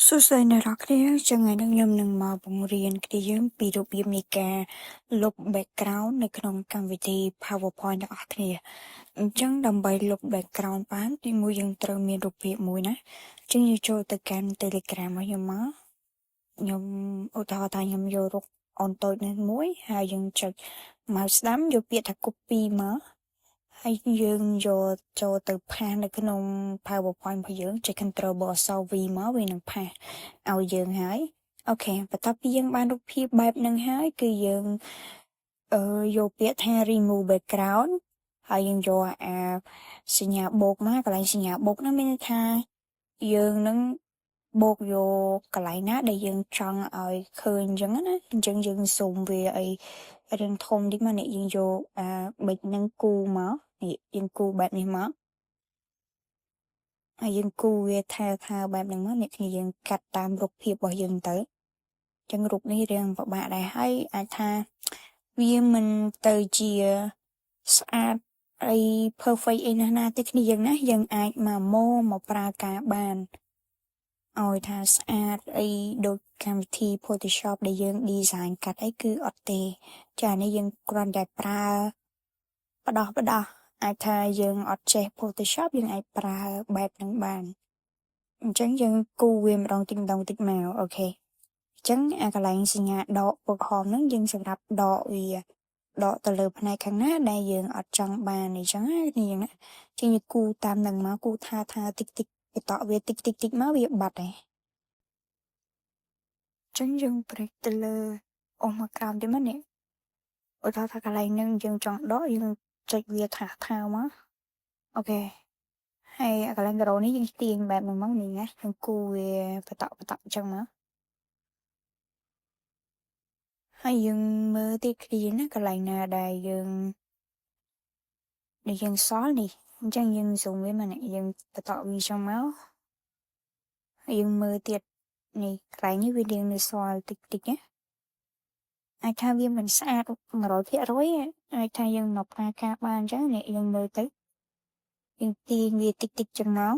សួស្តីអ្នកនរគ្នាចឹងថ្ងៃនេះខ្ញុំនឹងមកបង្រៀនគ្នាយើងពីរបៀបនៃការលុប background នៅក្នុងកម្មវិធី PowerPoint ទាំងអស់គ្នាអញ្ចឹងដើម្បីលុប background បានទីមួយយើងត្រូវមានរូបភាពមួយណាអញ្ចឹងយើងចូលទៅកាន់ Telegram របស់ខ្ញុំមកខ្ញុំឧទាហរណ៍ថាខ្ញុំយករូបអូនតូចនេះមួយហើយយើងចុច mouse ស្ដាំយកពាក្យថា copy មកហើយយើងយកចូលទៅ paste នៅក្នុង PowerPoint របស់យើងចុច Control បូកអក្សរ V មកវានឹង paste ឲ្យយើងហើយ OK បន្ទាប់ពីយើងបានរូបភាពបែបហ្នឹងហើយគឺយើងអឺយកពាក្យថា remove background ហើយយើងយកអាសញ្ញាបូកមកកន្លែងសញ្ញាបូកហ្នឹងមានន័យថាយើងនឹងបូកយកកន្លែងណាដែលយើងចង់ឲ្យឃើញអញ្ចឹងណាអញ្ចឹងយើងសូមវាអីរាងធំតិចមកនេះយើងយកអាប៊ិចហ្នឹងគូមកនេះយើងគូបែបនេះមកហើយយើងគូវាថាថាបែបហ្នឹងមកនេះគ្នាយើងកាត់តាមរូបភាពរបស់យើងទៅអញ្ចឹងរូបនេះរាងពិបាកដែរហើយអាចថាវាមិនទៅជាស្អាតអី perfect អីណាស់ណាទេគ្នាយើងណាយើងអាចមកម៉ូមកប្រើការបានឲ្យថាស្អាតអីដូចកម្មវិធី Photoshop ដែលយើង design កាត់អីគឺអត់ទេចានេះយើងគ្រាន់តែប្រើបដោះបដោះអាចថាយើងអត់ចេះ Photoshop យើងអាចប្រើបែបហ្នឹងបានអញ្ចឹងយើងគូវាម្ដងតិចម្ដងតិចមក OK អញ្ចឹងអាកន្លែងសញ្ញាដកពណ៌ក្រហមហ្នឹងយើងសម្រាប់ដកវាដកទៅលើផ្នែកខាងណាដែលយើងអត់ចង់បានអញ្ចឹងណានេះយ៉ាងណាចឹងយើងគូតាមនឹងមកគូថាថាតិចតិចបន្តវាតិចតិចតិចមកវាបាត់ហើយចឹងយើងប្រេកទៅលើអស់មកក្រោមទៀតមកនេះឧទាហរណ៍ថាកន្លែងហ្នឹងយើងចង់ដកយើងចុចវាថាថាមក OK ហើយកន្លែងការ៉ូនេះយើងទាញបែបហ្នឹងមកនេះណាយើងគូវាបតក់បតក់អញ្ចឹងមកហើយយើងមើលទៀតគ្នាណាកន្លែងណាដែលយើងសល់នេះអញ្ចឹងយើង zoom វាមកនេះយើងបន្តវាចង់មកហើយយើងមើលទៀតនេះកន្លែងនេះវារៀងនៅសល់តិចតិចណាអាចថាវាមិនស្អាត100%អាចថាយើងមកប្រើការបានអញ្ចឹងនេះយើងមើលទៅយើងទាញវាតិចតិចចឹងមក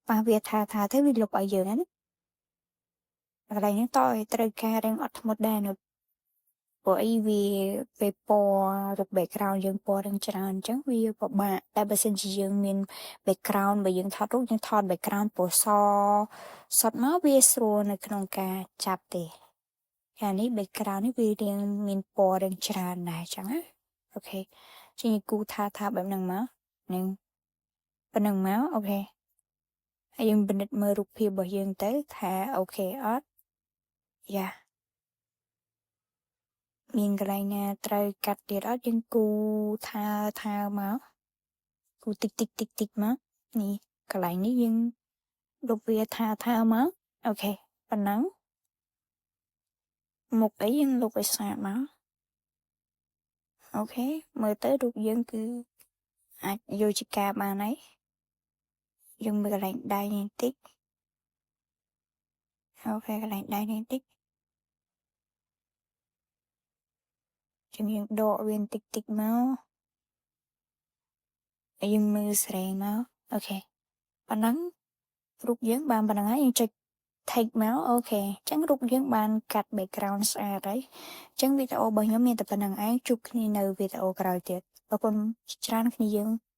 ប៉ះវាថាថាទៅវាលុបឲ្យយើងណាកន្លែងហ្នឹងតឲ្យត្រូវការរៀងអត់ធ្មត់ដែរនៅព្រោះអីវាពេលពណ៌រូប background យើងពណ៌រៀងច្រើនអញ្ចឹងវាពិបាកតែបើសិនជាយើងមាន background បើយើងថតរូបយើងថត background ពណ៌សសុទ្ធមកវាស្រួលនៅក្នុងការចាប់ទេកាលនេះ background នេះវារៀងមានពណ៌រៀងច្រើនដែរអញ្ចឹងណា OK ជាងគូថាថាបែបហ្នឹងមកនឹងប៉ុណ្ណឹងមក OK ហើយយើងពិនិត្យមើលរូបភាពរបស់យើងទៅថា OK អត់យ៉ាមានកន្លែងណាត្រូវកាត់ទៀតអត់យើងគូថាថាមកគូតិចតិចតិចតិចមកនេះកន្លែងនេះយើងលុបវាថាថាមក OK ប៉ុណ្ណឹងមុខអីយើងលុបឲ្យស្អាតមក OK មើលទៅរូបយើងគឺអាចយកជាការបានហើយយើងមើលកន្លែងដៃនេះបន្តិច OK កន្លែងដៃនេះបន្តិចចឹងយើងដកវាបន្តិចតិចមកហើយយើងមើលស្រេងមក OK ប៉ុណ្ណឹងរូបយើងបានប៉ុណ្ណឹងហើយយើងចុច take មក OK អញ្ចឹងរូបយើងបានកាត់ background ស្អាតហើយអញ្ចឹងវីដេអូរបស់ខ្ញុំមានតែប៉ុណ្ណឹងឯងជួបគ្នានៅវីដេអូក្រោយទៀតអរគុណច្រើនគ្នាយើង។